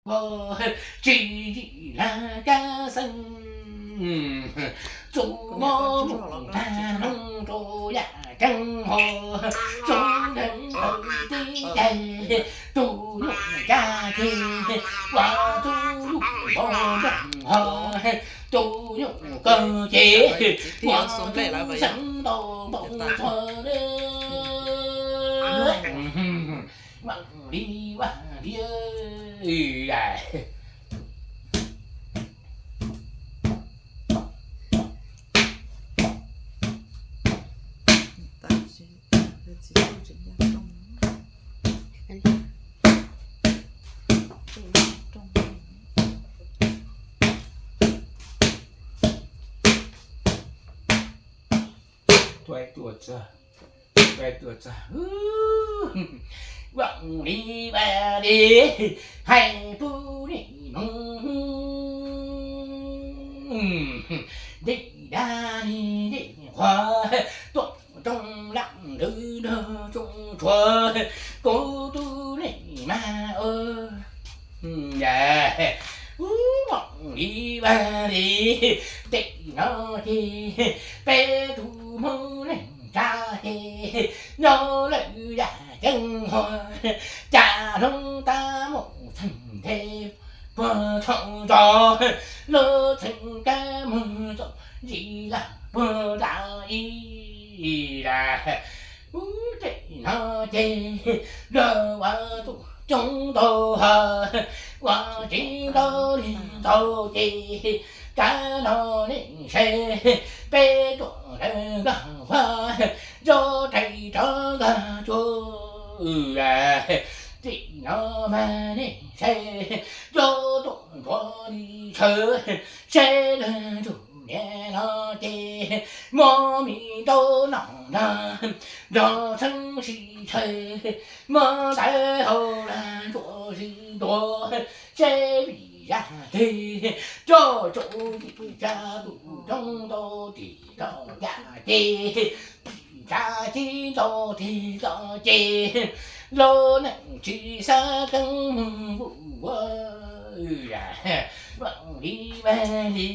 ho, tsis yim lag kab xeeb, txus mob mus tag nrho rau yam ceeb ho, txus nteeg tawm tib ceg, tus nyuj cag ceg, ua txus lub npoo nplooj ho, tus nyuj kawg ces, ua txus xeeb ntau npoo txhua, vaj li vaj li. Tuaj tuaj txog, tuaj tuaj txog, vaj li vaj li, hais pub li moog, dej dab li dej qhuav, tuaj rooj lam ntawd nrog rooj tshuav, kuv tub neeg mas ua vaj li vaj li, tej no ces peb tug Hmoob neeg tsa ces nyob lawm yam ceeb ho, cas hnub tab mus txheej nthe puag tshoob tso, lub txheej kab muag txom ntsim lam puag nram ib lam. Ub, tej no ces luag ua txuj coob ntau ha, ua tsis tau li ntau ces, rab no nej saib, peb tuam lawv nkag huab, zov rais rov nkag tsuag. Tim no mas nej saib, zov tuam ntsuav li tshawv, saib lawv ntsuj niam no ces, muab mis ntaub no nrog, nrog txheeb sib tshawv, muab ntawv hau lawv ntsuav sib ntuav, saib vim zaj twg, coj tsaus vim zaj tus coob ntau tim toj yam ces, tim tsav tib ntau tim toj ces, lub neej tsis xav keeb mus ua vaj li vaj li,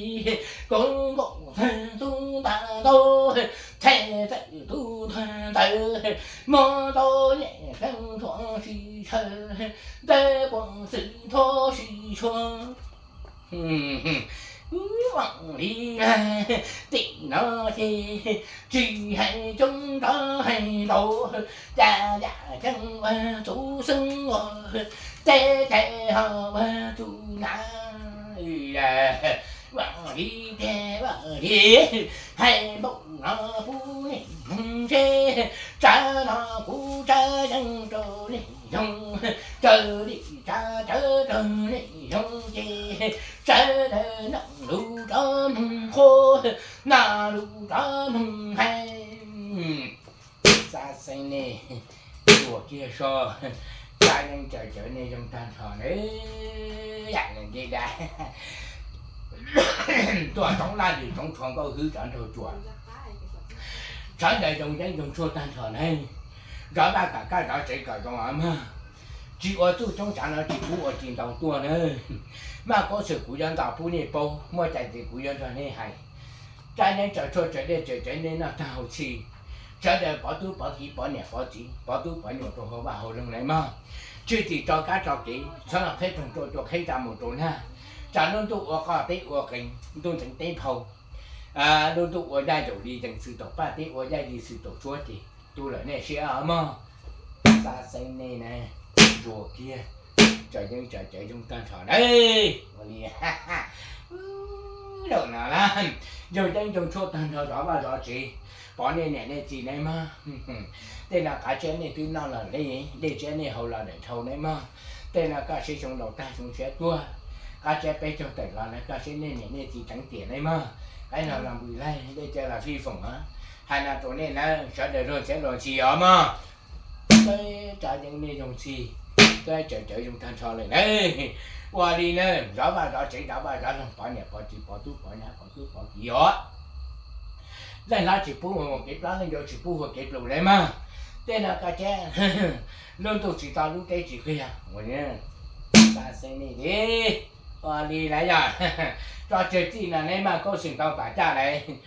koob nkaus tub nta ntau, txhais txawm tub ntawd, muab ntau nyem keeb thuam sib tshawv, ntawv puas txwm thuam sib tshuaj. Vaj li vaj, tim no ces tsis hais coob nrov hais ntau, cas yam ceeb ua txuv xeeb ua, tej cai ho ua txuv na. Vaj li tiag vaj li, hais npaum no pub nej mloog seb, tsam no kuv tsa yeeb rau nej mloog, raws li tsa tsawv rau nej mloog ces, sawv daws noj lus rov mloog qhuav, noj lus rov mloog hais. Xav xeeb nej, tuaj kiag so, tsa yeeb tsa tsawv nej zoo tag nrho na. Yam li ntawd, tuaj roob laj lwm roob tshuav nkauj hwb rov nraug tsuas, sawv daws zoo yeeb zoo tshuaj tag nrho na. Zov vaj kom kaj zov tsev kom zoo os mog. Tsis ua txuj coob tsav no tsis pub ua tsis ntau tuaj na. Maj koob xwm kuv yuav nto pub nej paub, muaj cai ces kuv yuav nrog nej hais. Tsa yeeb tsa tshuaj tsa dej tsa tsawv nej noj tag hauv txhij. Sawv daws pov tub pov kiv pov niam pov txiv pov tub pov nyuam rau hauv vaj hauv loog na mog. Tswj tim tso kab tso kev, txhob qheb roog rua rua qheb tsa mus rau nag. Tsam lub ntuj ua qoj teb ua qees, ntuj ntxeev teb nphau, lub ntuj ua yaij zaum li yees xwm taum paj teb ua yaij li xwm taum suab ces tu lawm nej siab os mog. Xav xeeb nej na, ntsuag kiag, tsa yeeb tsa tsawv zoo tag nrho na. Ua li, zaum no na, zoo yeeb zoo tshuaj tag nrho zov vaj zov tsev, pov nej niam nej txiv na mog. Tej no qav tsiab nej twb noj los li, dej tsiab nej haus los daim dhau na mog. Tej no koj siab xyoo laus tag xyoo tshiab tuag, qav tsiab peb caug tawm los lawm koj siab nej niam nej txiv teev tiam na mog. Qaib no los npws laig, dej tsiab los fij foom os. Hais no rau nej na, sawv daws luag ntxhiab luag ntxhi os mog. Tsa yeeb nej zoo ntxhi, tsa tsawv tsawv zoo tag nrho lawm na. Ua li na, zov vaj zov tsev zov vaj zov loog pov niam pov txiv pov tub pov nyab pov tub pov kiv os. Leej hlob tsis pub ua kev plab leej yau tsis pub ua kev plum na mog. Tej no koj tsiab, lub ntuj tsis to lub teb tsis qia ua li. Xeeb Lis li, ua li lawm yog tso tseg txij no neb maj koob sim ntau tom caj lawm.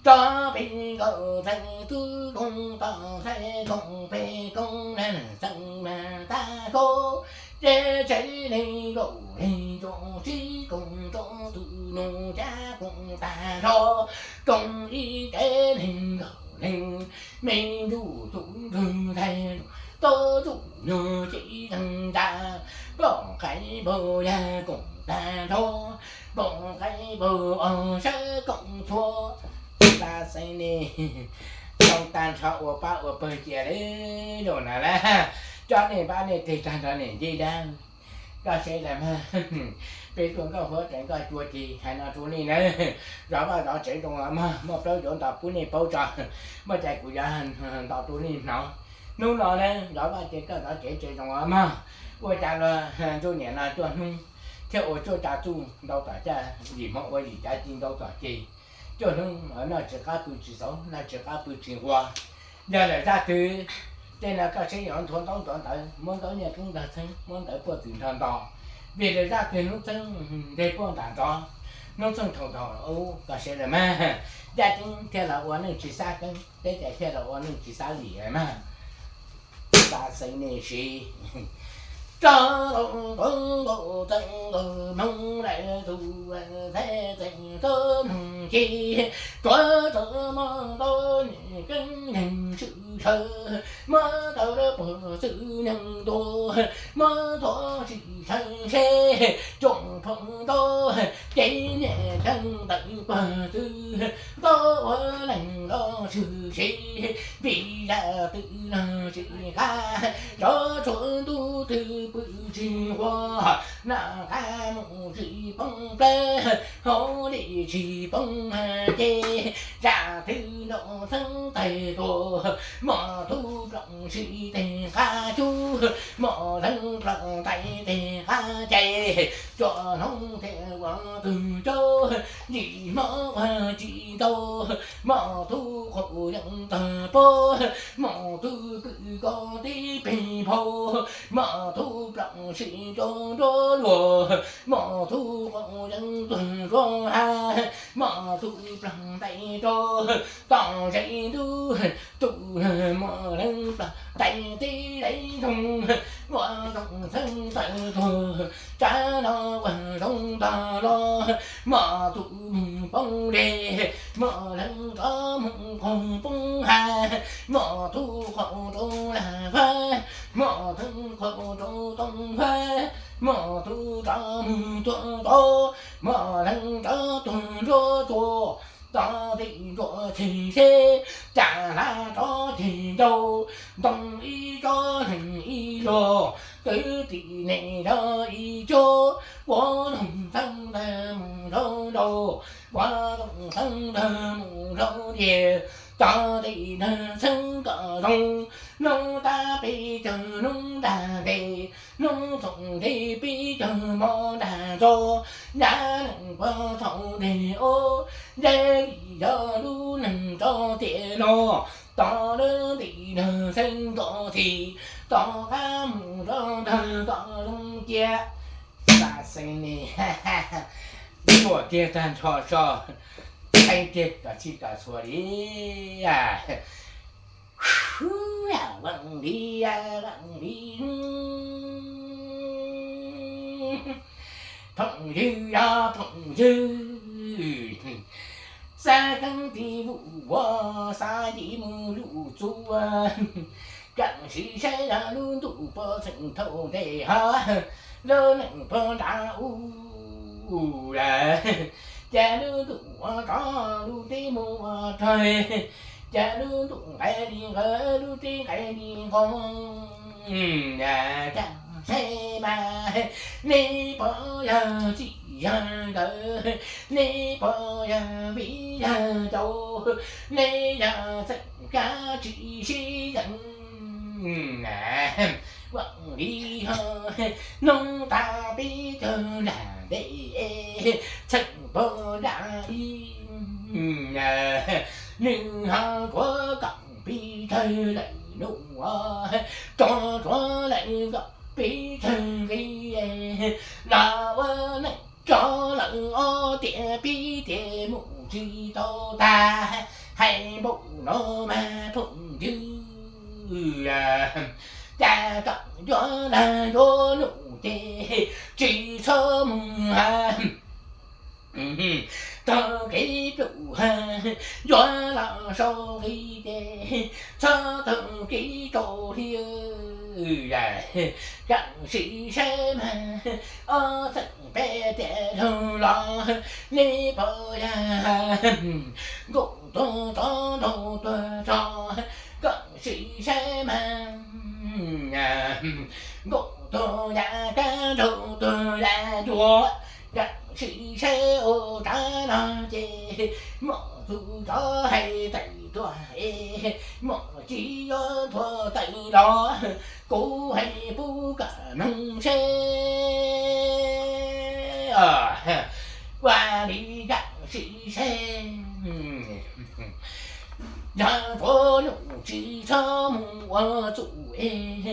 Rov peb nkaus txeeb tub koom tom txhais koom peb koom na txeeb mas tag koob, ces tsev neeg nkaus neeg tso tsib koom rau tus nus cab koom tag nrho, koom ib tsev neeg nkaus neeg me ntuj tus nrog ntxhais tub tus nyuag cev tag ntag, pom qaib npaug yag koom tag nrho, pom qaib npaug os sab koom txhua. Xeeb Lis, tau tag nrho ua pab ua pawg cia li lus na lawm, tso nej pab nej tig tag nrho niam ncej dab. Koj seb lawm mas, peb tuaj nkauj huab tseem nkauj cua ces hais no rau nej na, zov vaj zov tsev zoo mog, muaj plaub yuav nto pub nej paub tso, muaj cai kuv yuav nto rau nej hnov. Hnub no na zov vaj ces koj zov tsev tsev zoo mog, ua cas luag ntsuj niam no cuaj hnub thiaj ua cuaj cav txuj ntau tom caj, yim hmo ua yim cav ci ntau tom ces, cuaj hnub noj tsis qab pw tsis xauv, noj tsis qab pw tsis nqua. Yog lawm zaj twg, tej no koj seb yuav nthuav ntaub ntxov ntawd, muab ntaub nyiaj koob nrog txheeb, muab ntawv puaj txwm nrog nto, vim lawm zaj twg hnub txheeb nte puaj nram nrov, hnub txheej thaum thaum ub koj seb lawm mas, Dab Ceeb thiaj los ua neej tsis xab keeb, teb cais thiaj los ua neej tsis xab lim mas. Xeeb Lis siv rov nkaus txeeb nkaus hmoov lawm tus txheeb txeeb txob hmoov ces, tuav txog mog ntaub nyiaj keeb neeg swm sawv, muab tau lawv puag txwm neeg ntua, muab tuav tsis tshee seb tsoom phooj ntau, ces niam kheej ntawm puag txwm ntaub ua leej los swm seb, vim zaj twg los tsis qab, tsov tshuav ntuj twg pw tsis nqua, noj qab mus tsis poob plawv, hauv li tsis poob ces, zaj twg nrog txheeb taig tua, mos tub ploom sib teg qab cub, mos leeb ploom ntais teg qab cai, tsuas hloov thiaj ua tug caub, yim hmo ua tsis tau, mos tub qaum yeej tag pob, mos tub kwm ko tib peg phau, mos tub ploom sib rau nruab luag, mos tub qaum yeej tuag nruab hav, mos tub ploom ntais rau tom zeb ntub, tus mos leeb ploom ntais tib zeb ntoo, ua tsoom txheeb tawm tuag, tsav no ua zoo ntog los, mos tub mus poob dej, mos leeb rov mus qaug poob hav, mos tub qaum rau lag fab, mos tub qaum rau toog fab, mos tub rov mus tuaj tod, mos leeb rov tuag nruab tuag, tod tim nruab txhis seb, cas hlav rov ceg ncau, ntoo ib tsob neeg ib luag, kwv tij neej yog ib cuab, ua tsoom txheeb ntawd mus nraum nraud, ua tsoom txheeb ntawd mus nraum tiag, tod tim ntawd txheeb kom zoo, hnub tas peb caug hnub dag ntes, hnub txoom ntej peb caug hmo dag ntxo, yam neeg puag thaum ntej ub, yam li yog lub neej rau tiam no, tod lub ntim nrog xeeb nkaus txhis, tod qab mus rau ntawg kom zoo cia. Xeeb Lis, tuaj kiag tag nrho so, qeeb kiag kom txhij kom txhua li. Vaj li, vaj li, phooj ywg, phooj ywg, xav keeb tib vus ua, xav yim mus luj txua, keeb sim saib lub ntuj puag txheej thaum ntej hab, lub neej puag nram u lawm, cas lub ntuj ua rov lub teb mus ua rog, cas lub ntuj nqaij li nqawd lub teb nqaij li nqoo. Cas saib mas neb puas yog txij yog nkawm, neb puas yog viv yog ncaus, neb yog txeem kab tsis sib yees. Vaj li ho, hnub tas peb caug nram ntej, txheem puag nram ib, nws ho kuav koom peb caug lawm nub, tso tsuav lawm kom peb tag nqi los ua neej tso lawm ob tiam peb tiam mus tsis tau tag, hais npaum no mas phooj ywg, cas kom yuav lag yuav luam ces tsis txhob mus tag kev pluj, yuav los sau nqi ces txhob tag kev rau hli. Kam sim saib mas ob txheem peb tiam laug los nej pom yag, nkaum tuag tsov nraug tuag tsov, kam sim saib mas nkaum tuag yav kab nraug tuag yav ncuav, kam sim saib ua rab no ces muaj tus tsov hais tawm tuaj es muaj tsis yuav nthuav tawm los, kuv hais pub kom mloog seb ua li kam sim saib. Yog tuav nyuj tsis txhob mus ua txuj es